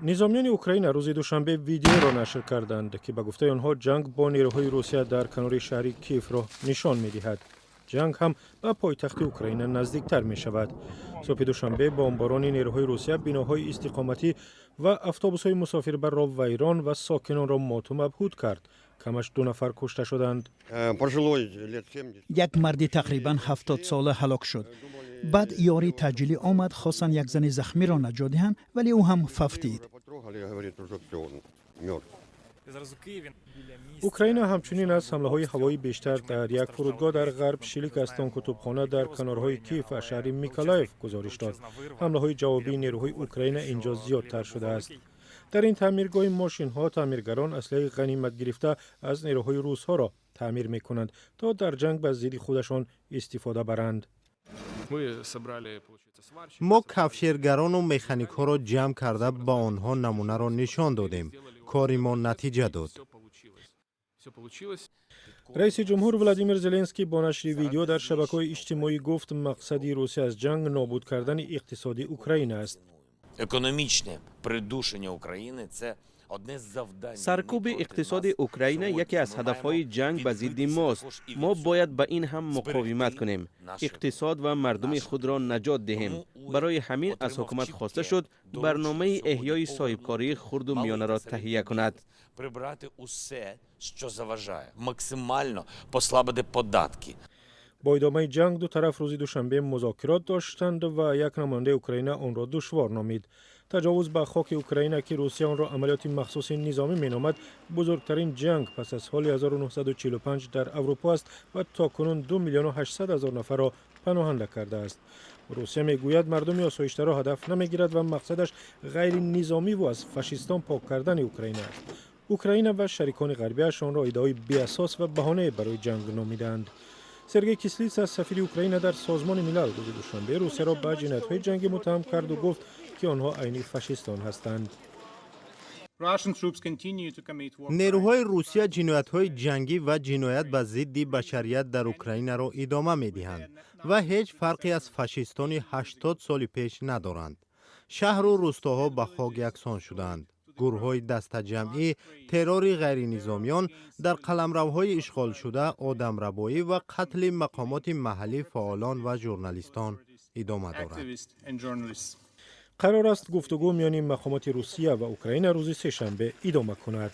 Низомиёни Украина рӯзи душанбе видеоро нашр карданд, ки ба гуфтаи онҳо ҷанг бо нерӯҳои Русия дар канори шаҳри Киевро нишон медиҳад. Ҷанг ҳам ба пойтахти Украина наздиктар мешавад. Субҳи душанбе бомборони нерӯҳои Русия биноҳои истиқоматӣ ва автобусҳои мусофирбарро вайрон ва сокинонро моту мабҳут кард. Камаш ду нафар кушта шуданд. Як марди тақрибан 70-сола ҳалок шуд. Баъд ёрии таъҷилӣ омад, хостанд як зани захмиро наҷот диҳанд, вале ӯ ҳам фавтид. Украина ҳамчунин аз ҳамлаҳои ҳавоӣ бештар дар як фурудгоҳ дар ғарб, шилик аз кутубхона дар канорҳои Киев ва шаҳри Миколаев гузориш дод. Ҳамлаҳои ҷавобии нерӯҳои Украина инҷо зиёдтар шудааст. Дар ин таъмиргоҳи мошинҳо таъмиргарон аслиҳаи ғанимат гирифта аз нерӯҳои русҳоро таъмир мекунанд, то дар ҷанг ба зидди худашон истифода баранд. Мо кафшергарону механикҳоро ҷамъ карда, ба онҳо намунаро нишон додем. Кори мо натиҷа дод. Раиси ҷумҳур Владимир Зеленский бо нашри видео дар шабакаҳои иҷтимоӣ гуфт, мақсади Русия аз ҷанг нобуд кардани иқтисоди Украина аст. Економічне придушення України — це одне з завдань. Саркӯби иқтисоди Украина яке аз ҳадафҳои ҷанг ба зидди мост. Мо бояд ба ин ҳам муқовимат кунем, иқтисод ва мардуми худро наҷот диҳем. Барои ҳамин аз ҳукумат хоста шуд, барномаи эҳёи соҳибкории хурду миёнаро таҳия кунад. Прибрати усе, що заважає, максимально послабити податки. Бо идомаи ҷанг ду тараф рӯзи душанбе музокирот доштанд ва як намояндаи Украина онро душвор номид. Таҷовуз ба хоки Украина, ки Русия онро амалиёти махсуси низомӣ меномад, бузургтарин ҷанг пас аз соли 1945 дар Аврупо аст ва то кунун 2 миллиону 800 ҳазор нафарро паноҳанда кардааст. Русия мегӯяд, мардуми осоиштаро ҳадаф намегирад ва мақсадаш ғайринизомиву аз фашистон пок кардани Украина аст. Украина ва шарикони ғарбиаш онро иддаои беасос ва баҳонае барои ҷанг номидаанд. Сергей Кислица, сафири Украина дар Созмони Милал, рӯзи душанбе Русияро ба ҷиноятҳои ҷангӣ муттаҳам карду гуфт, ки онҳо айни фашистон ҳастанд. Нерӯҳои Русия ҷиноятҳои ҷангӣ ва ҷиноят ба зидди башарият дар Украинаро идома медиҳанд ва ҳеҷ фарқе аз фашистони 80 соли пеш надоранд. Шаҳру рӯстоҳо ба хок яксон шудаанд. Гурӯҳҳои дастаҷамъӣ, террори ғайринизомиён дар қаламравҳои ишғолшуда, одамрабоӣ ва қатли мақомоти маҳаллӣ, фаъолон ва журналистон идома дорад. Қарор аст, гуфтугӯ миёни мақомоти Русия ва Украина рӯзи сешанбе идома кунад.